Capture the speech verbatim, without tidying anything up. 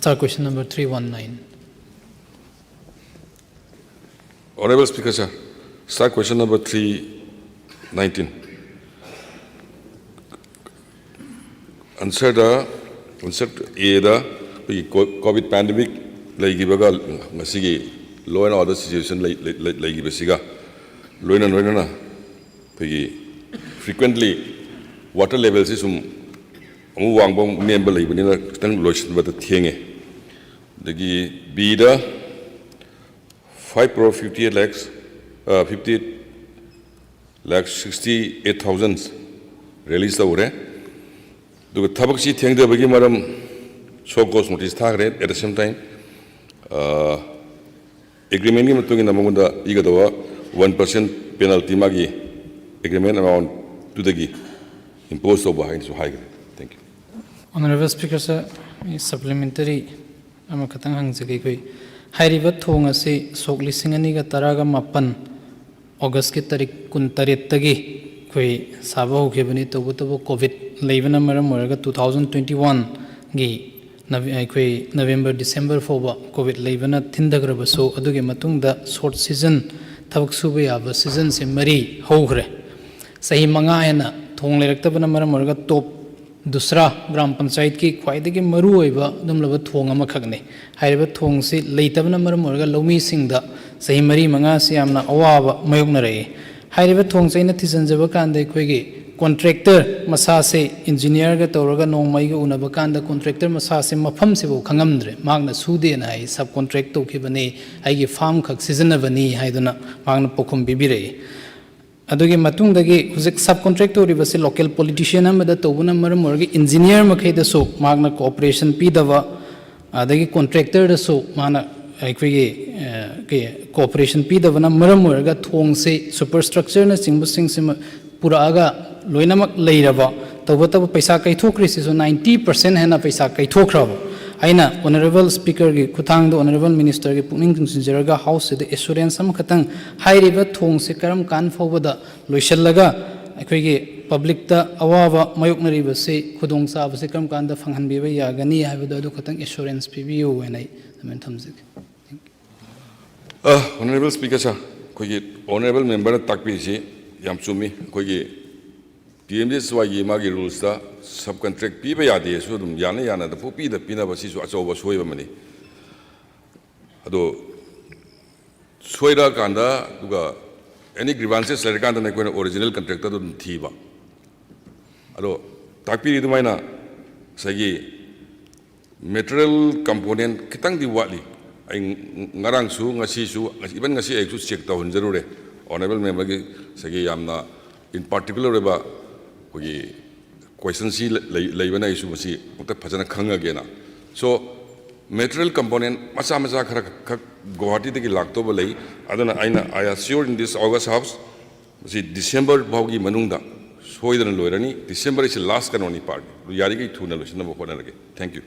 Sir, question number three one nine. Honorable Speaker, sir, sir, question number three nineteen. Answer the, answer A ꯗ ꯑꯩꯈꯣꯏꯒꯤ ꯀꯣ- COVID pandemic ꯂꯩꯈꯤꯕꯒ ꯉꯁꯤꯒꯤ law and order situation ꯂꯩ- ꯂꯩ- ꯂꯩ- ꯂꯩꯈꯤꯕꯁꯤꯒ ꯂꯣꯏꯅ ꯂꯣꯏꯅꯅ ꯑꯩꯈꯣꯏꯒꯤ frequently water level ꯁꯤ ꯁꯨꯝ ꯑꯃꯨꯛ ꯋꯥꯡꯕ ꯑꯃꯨꯛ ꯅꯦꯝꯕ ꯂꯩꯕꯅꯤꯅ ꯈꯤꯇꯪ ꯂꯣꯏꯁꯤꯟꯕꯗ ꯊꯦꯡꯉꯦ꯫ ꯑꯗꯒꯤ B ꯗ five crore fifty eight lakhs, fifty eight lakh sixty eight thousand release ꯇꯧꯈ꯭ꯔꯦ꯫ ꯑꯗꯨꯒ ꯊꯕꯛꯁꯤ ꯊꯦꯡꯊꯕꯒꯤ ꯃꯔꯝ show cause notice ꯊꯥꯈ꯭ꯔꯦ꯫ At the same time, agreement ꯀꯤ ꯃꯇꯨꯡ ꯏꯟꯅ ꯃꯉꯣꯟꯗ ꯄꯤꯒꯗꯕ one percent penalty ꯃꯥꯒꯤ agreement amount ꯇꯨꯗꯒꯤ impose ꯇꯧꯕ ꯍꯥꯏꯅꯁꯨ ꯍꯥꯏꯈ꯭ꯔꯦ꯫ Thank you. Honorable Speaker, sir, ꯑꯩ supplementary ꯑꯃꯈꯛꯇꯪ ꯍꯪꯖꯒꯦ꯫ ꯑꯩꯈꯣꯏ ꯍꯥꯏꯔꯤꯕ ꯊꯣꯡ ꯑꯁꯤ ꯁꯣꯛ ꯂꯤꯁꯤꯡ ꯑꯅꯤꯒ ꯇꯔꯥꯒ ꯃꯥꯄꯟ August ꯀꯤ ꯇꯥꯔꯤꯛ ꯀꯨꯟꯇꯔꯦꯠꯇꯒꯤ ꯑꯩꯈꯣꯏ ꯁꯥꯕ ꯍꯧꯈꯤꯕꯅꯤ꯫ ꯇꯧꯕꯇꯕꯨ COVID ꯂꯩꯕꯅ ꯃꯔꯝ ꯑꯣꯏꯔꯒ two thousand twenty one ꯒꯤ ꯅꯕ- ꯑꯩꯈꯣꯏ November December ꯐꯥꯎꯕ COVID ꯂꯩꯕꯅ ꯊꯤꯟꯊꯈ꯭ꯔꯕꯁꯨ, ꯑꯗꯨꯒꯤ ꯃꯇꯨꯡꯗ short season, ꯊꯕꯛ ꯁꯨꯕ ꯌꯥꯕ season ꯁꯦ ꯃꯔꯤ ꯍꯧꯈ꯭ꯔꯦ꯫ ꯆꯍꯤ ꯃꯉꯥ ꯍꯦꯟꯅ ꯊꯣꯡ ꯂꯩꯔꯛꯇꯕꯅ ꯃꯔꯝ ꯑꯣꯏꯔꯒ ꯇꯣꯞ ꯗꯨꯁ꯭ꯔꯥ ꯒ꯭ꯔꯥꯝ ꯄꯟꯆꯥꯌꯠꯀꯤ ꯈ꯭ꯋꯥꯏꯗꯒꯤ ꯃꯔꯨ ꯑꯣꯏꯕ ꯑꯗꯨꯝꯂꯕ ꯊꯣꯡ ꯑꯃꯈꯛꯅꯤ꯫ ꯍꯥꯏꯔꯤꯕ ꯊꯣꯡꯁꯤ ꯂꯩꯇꯕꯅ ꯃꯔꯝ ꯑꯣꯏꯔꯒ ꯂꯧꯃꯤꯁꯤꯡꯗ ꯆꯍꯤ ꯃꯔꯤ ꯃꯉꯥꯁꯤ ꯌꯥꯝꯅ ꯑꯋꯥꯕ ꯃꯥꯌꯣꯛꯅꯔꯛꯏ꯫ ꯍꯥꯏꯔꯤꯕ ꯊꯣꯡꯁꯦ ꯑꯩꯅ ꯊꯤꯖꯤꯟꯖꯕ ꯀꯥꯟꯗ ꯑꯩꯈꯣꯏꯒꯤ contractor ꯃꯁꯥꯁꯦ engineer ꯒ ꯇꯧꯔꯒ ꯅꯣꯡꯃ ꯑꯩꯒ ꯎꯅꯕ ꯀꯥꯟꯗ contractor ꯃꯁꯥꯁꯦ ꯃꯐꯝꯁꯤꯐꯥꯎ ꯈꯪꯉꯝꯗ꯭ꯔꯦ꯫ ꯃꯍꯥꯛꯅ ꯁꯨꯗꯦꯅ ꯍꯥꯏ, sub contract ꯇꯧꯈꯤꯕꯅꯤ, ꯑꯩꯒꯤ farm ꯈꯛ ꯁꯤꯖꯤꯟꯅꯕꯅꯤ ꯍꯥꯏꯗꯨꯅ ꯃꯍꯥꯛꯅ ꯄꯥꯎꯈꯨꯝ ꯄꯤꯕꯤꯔꯛꯏ꯫ ꯑꯗꯨꯒꯤ ꯃꯇꯨꯡꯗꯒꯤ ꯍꯧꯖꯤꯛ sub contract ꯇꯧꯔꯤꯕꯁꯤ local politician ꯑꯃꯗ ꯇꯧꯕꯅ ꯃꯔꯝ ꯑꯣꯏꯔꯒ engineer ꯃꯈꯩꯗꯁꯨ ꯃꯍꯥꯛꯅ cooperation ꯄꯤꯗꯕ, ꯑꯗꯒꯤ contractor ꯗꯁꯨ ꯃꯥꯅ ꯑꯩꯈꯣꯏꯒꯤ, ꯑ, ꯀꯩ, cooperation ꯄꯤꯗꯕꯅ ꯃꯔꯝ ꯑꯣꯏꯔꯒ ꯊꯣꯡꯁꯤ superstructure ꯅꯆꯤꯡꯕꯁꯤꯡꯁꯤꯃ ꯄꯨꯔꯛꯑꯒ ꯂꯣꯏꯅꯃꯛ ꯂꯩꯔꯕ, ꯇꯧꯕꯇꯕꯨ ꯄꯩꯁꯥ ꯀꯥꯏꯊꯣꯛꯈ꯭ꯔꯤꯁꯤꯁꯨ ninety percent ꯍꯦꯟꯅ ꯄꯩꯁꯥ ꯀꯥꯏꯊꯣꯛꯈ꯭ꯔꯕ꯫ ꯑꯩꯅ Honourable Speaker ꯒꯤ ꯈꯨꯠꯊꯥꯡꯗ Honourable Minister ꯒꯤ ꯄꯨꯛꯅꯤꯡ ꯆꯤꯡꯁꯤꯟꯖꯔꯒ House ꯁꯤꯗ assurance ꯑꯃꯈꯛꯇꯪ, ꯍꯥꯏꯔꯤꯕ ꯊꯣꯡꯁꯤ ꯀꯔꯝ ꯀꯥꯟ ꯐꯥꯎꯕꯗ ꯂꯣꯏꯁꯤꯜꯂꯒ ꯑꯩꯈꯣꯏꯒꯤ ꯄꯕ꯭ꯂꯤꯛꯇ ꯑꯋꯥꯕ ꯃꯥꯌꯣꯛꯅꯔꯤꯕꯁꯤ ꯈꯨꯗꯣꯡꯆꯥꯕꯁꯤ ꯀꯔꯝ ꯀꯥꯟꯗ ꯐꯪꯍꯟꯕꯤꯕ ꯌꯥꯒꯅꯤ ꯍꯥꯏꯕꯗꯣ ꯑꯗꯨ ꯈꯛꯇꯪ ꯑꯦꯁꯨꯔꯦꯟꯁ ꯄꯤꯕꯤꯌꯨ ꯍꯥꯏꯅ ꯑꯩ ꯑꯗꯨꯃꯥꯏꯅ ꯊꯝꯖꯒꯦ꯫ ꯑꯣꯅꯔꯦꯕꯜ ꯁ꯭ꯄꯤꯀꯔ ꯁꯥꯔ, ꯑꯩꯈꯣꯏꯒꯤ ꯑꯣꯅꯔꯦꯕꯜ ꯃꯦꯝꯕꯔꯅ ꯇꯥꯛꯄꯤꯔꯤꯁꯤ ꯌꯥꯝ ꯆꯨꯝꯃꯤ꯫ ꯑꯩꯈꯣꯏꯒꯤ ꯇꯤ ꯑꯦꯝ ꯖꯤ ꯑꯦꯁ ꯋꯥꯏꯒꯤ ꯃꯥꯒꯤ ꯔꯨꯜꯁꯇ ꯁꯕ ꯀꯟꯇ꯭ꯔꯦꯛ ꯄꯤꯕ ꯌꯥꯗꯦꯁꯨ ꯑꯗꯨꯝ ꯌꯥꯅ ꯌꯥꯅꯗ ꯄꯨꯡꯄꯤꯗ ꯄꯤꯅꯕ, ꯁꯤꯁꯨ ꯑꯆꯧꯕ ꯁꯣꯏꯕ ꯑꯃꯅꯤ꯫ ꯑꯗꯣ ꯁꯣꯏꯔꯛꯑꯀꯥꯟꯗ, ꯑꯗꯨꯒ ꯑꯦꯅꯤ ꯒ꯭ꯔꯤꯚꯥꯟꯁꯦꯁ ꯂꯩꯔꯀꯥꯟꯗꯅ ꯑꯩꯈꯣꯏꯅ ꯑꯣꯔꯤꯖꯤꯅꯦꯜ ꯀꯟꯇ꯭ꯔꯦꯛꯇꯔꯗ ꯑꯗꯨꯝ ꯊꯤꯕ꯫ ꯑꯗꯣ ꯇꯥꯛꯄꯤꯔꯤ ꯑꯗꯨꯃꯥꯏꯅ ꯉꯁꯥꯏꯒꯤ ꯃꯦꯇꯔꯤꯌꯦꯜ ꯀꯝꯄꯣꯅꯦꯟ ꯈꯤꯇꯪꯗꯤ ꯋꯥꯠꯂꯤ꯫ ꯑꯩ ꯉꯔꯥꯡꯁꯨ, ꯉꯁꯤꯁꯨ, ꯏꯚꯟ ꯉꯁꯤ ꯑꯌꯨꯛꯁꯨ ꯆꯦꯛ ꯇꯧꯍꯟꯖꯔꯨꯔꯦ꯫ ꯑꯣꯅꯔꯦꯕꯜ ꯃꯦꯝꯕꯔꯒꯤ ꯉꯁꯥꯏꯒꯤ ꯌꯥꯝꯅ ꯏꯟ ꯄꯥꯔꯇꯤꯀꯨꯂꯔ ꯑꯣꯏꯕ ꯑꯩꯈꯣꯏꯒꯤ ꯀꯣꯏꯁꯟꯁꯤ ꯂꯩ-, ꯂꯩꯕꯅ ꯑꯩꯁꯨ ꯃꯁꯤ ꯑꯃꯨꯛꯇ ꯐꯖꯅ ꯈꯪꯉꯒꯦꯅ꯫ ꯁꯣ ꯃꯦꯇꯔꯤꯌꯦꯜ ꯀꯝꯄꯣꯅꯦꯟ ꯃꯆꯥ ꯃꯆꯥ ꯈꯔ ꯈꯛ ꯒꯨꯋꯥꯍꯥꯇꯤꯗꯒꯤ ꯂꯥꯛꯇꯧꯕ ꯂꯩ꯫ ꯑꯗꯨꯅ ꯑꯩꯅ, I assure in this August House, ꯃꯁꯤ ꯗꯤꯁꯦꯝꯕꯔ ꯐꯥꯎꯒꯤ ꯃꯅꯨꯡꯗ ꯁꯣꯏꯗꯅ ꯂꯣꯏꯔꯅꯤ꯫ ꯗꯤꯁꯦꯝꯕꯔ is last ꯀꯩꯅꯣꯅꯤ, ꯄꯥꯔꯠꯅꯤ꯫ ꯑꯗꯨ ꯌꯥꯔꯤꯈꯩ ꯊꯨꯅ ꯂꯣꯏꯁꯤꯟꯅꯕ ꯍꯣꯠꯅꯔꯒꯦ꯫ Thank you꯫